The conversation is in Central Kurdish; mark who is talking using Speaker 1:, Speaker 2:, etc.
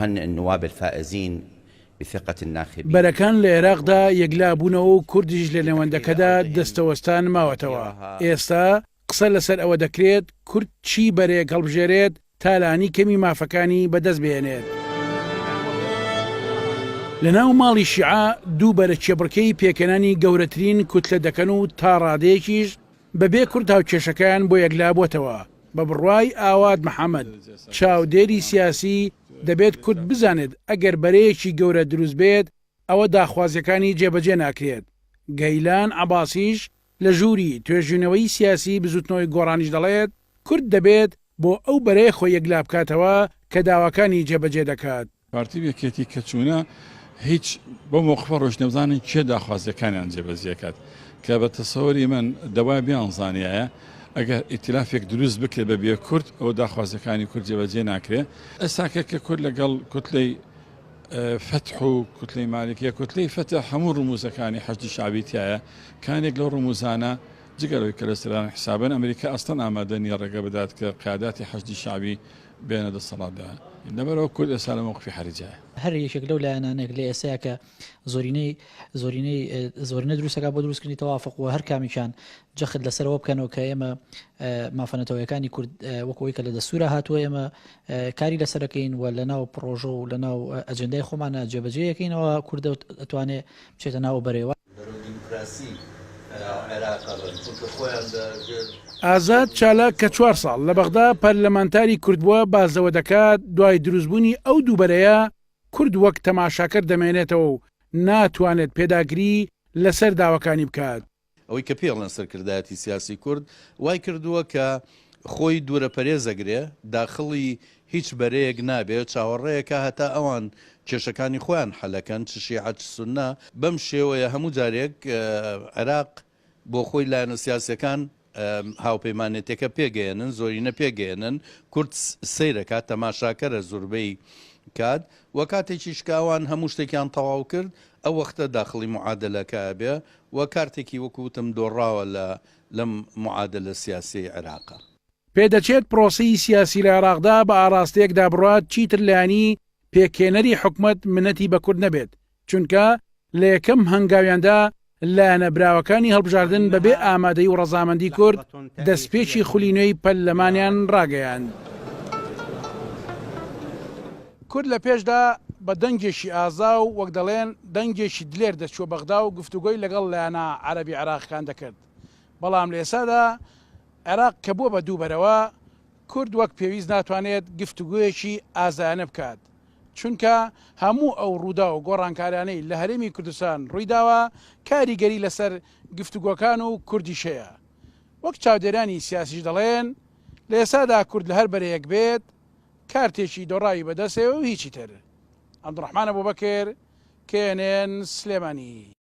Speaker 1: أهنئ النواب الفائزين بثقة الناخبين.
Speaker 2: بەرەکان لە عێراقدا یەکلابوونەوە و کوردیش لە نێوەندەکەدا دەستەوەستان ماوەتەوە، ئێستا قسە لەسەر ئەوە دەکرێت کورد چی بەرەیەک هەڵبژێرێت تا لانی کەمی مافەکانی بەدەست بهێنێت. لەناو ماڵی شیعە دوو بەرە کێبڕکێی پێکهێنانی گەورەترین کوتلە دەکەن و تا ڕادەیەکیش بەبێ کورد هاوکێشەکەیان بۆ یەکلابووەتەوە، بە بڕوای ئاوات محەمەد، چاودێری سیاسی، دەبێت کورد بزانێت ئەگەر بەرەیەکی گەورە دروست بێت ئەوە داخوازیەکانی جێبەجێ ناکرێت، گەیلان عەباسیش لە ژووری توێژینەوەی سیاسی بزوتنەوەی گۆڕانیش دەڵێت، کورد دەبێت بۆ ئەو بەرەیە خۆی یەکلابکاتەوە کە داواکانی جێبەجێ دەکات.
Speaker 3: پارتی و یەکێتی کە چوونە هیچ بەو مەوقفە ڕۆیشتنە بزانن کێ داخوازیەکانیان جێبەجێ کات کە بە تەسەوری من دەبایە بیانزانیایە ئەگەر ئیتلافێک دروست بکرێت بە بێ کورد ئەوە داخوازیەکانی کورد جێبەجێ ناکرێ. ئێستاکە کە کورد لەگەڵ کوتلەی فەتح و کوتلەی مالکیە کوتلەی فەتح هەموو ڕموزەکانی حەشدی شەعبی تیایە کانێک لەو ڕموزانە جگە لەوەی کە لەسەران حسابن ئەمریکا ئەسڵەن ئامادە نییە ڕێگە بدات کە قیاداتی حەشدی شەعبی بێنە دەسەڵاتدا لەبەرئەوە کورد ئێستا لە مەوقفی حەرجایە.
Speaker 4: هەر یەکێک لەو لایەنانەک لە ئێستایا کە زۆرینەی زۆرینەی زۆرینە دروستەکە بۆ دروستکردنی تەوافق و هەر کامیکیان جەخت لەسەرەوە بکەنەوە کە ئێمە مافە نەتەوەیەکانی کورد وەکو ئەوەی کە لە دەستورا هاتووە ئێمە کاری لەسەرەکەین و لە ناو پڕۆژە و لە ناو ئەجندای خۆمانە جێبەجێیەکەینەوە کوردە ئەتوانێ بچێتە ناو بەرەوە.
Speaker 5: بەرەو دیموکراسی عێراق ئەبەن چونکە خۆیان بە ژێر.
Speaker 2: ئازاد چالاک کە چوار ساڵ لە بەغدا پەرلەمانتاری کورد بووە باس لەوە دەکات دوای دروستبوونی ئەو دوو بەرەیە کورد وەک تەماشاکەر دەمێنێتەوە و ناتوانێت پێداگری لەسەر داواکانی بکات.
Speaker 5: ئەوەی کە پێی ئەڵێن سەرکردایەتی سیاسی کورد وای کردووە کە خۆی دوورە پەرێز ئەگرێ، داخڵی هیچ بەرەیەک نابێ، چاوەڕێیەکە هەتا ئەوان کێشەکانی خۆیان حەلەکەن، چ شیعە چ سوننە، بەم شێوەیە هەموو جارێک عێراق بۆ خۆی لایەنە سیاسیەکان هاوپەیمانێتیەکە پێگەیەنن، زۆرینە پێگەیەنن، کورد سەیرەکات، تەماشاکەرە زوربەی کات و کاتێکیش کە ئەوان هەموو شتێکیان تەواو کرد ئەو وەختە داخڵی معادەلەکە ئەبێ و کارتێکی وەکو وتم دۆڕاوە لە لەم معادەلە سیاسیەی عێراقا.
Speaker 2: پێدەچێت پرۆسەی سیاسی لە عێراقدا بە ئاڕاستەیەکدا بڕوات چیتر لایەنی پێکهێنەری حکومەت منەتی بە کورد نەبێت، چونکە لە یەکەم هەنگاویاندا لایەنە براوەکانی هەڵبژاردن بەبێ ئامادەیی و ڕەزامەندی کورد دەستپێکی خولی نوێی پەرلەمانیان ڕاگەیاند. کورد لە پێشدا بە دەنگێکی ئازا و وەک دەڵێن دەنگێکی دلێر دەچووە بەغدا و گفتوگۆی لەگەڵ لایەنە عەرەبی عێراقیەکان دەکرد، بەڵام لە ئێستادا عێراق کە بووە بە دوو بەرەوە، کورد وەک پێویست ناتوانێت گفتوگۆیەکی ئازایانە بکات، چونکە هەموو ئەو ڕووداو و گۆڕانکاریانەی لە هەرێمی کوردستان ڕوویداوە کاریگەری لەسەر گفتوگۆکان و کوردیش هەیە. وەک چاودێرانی سیاسیش دەڵێن، لە ئێستادا کورد لە هەر بەرەیەک بێت کارتێکی دۆڕاوی بەدەستەوە و هیچی تر. عەبدولڕەحمان ئەبوبەکر، KNN، سلێمانی.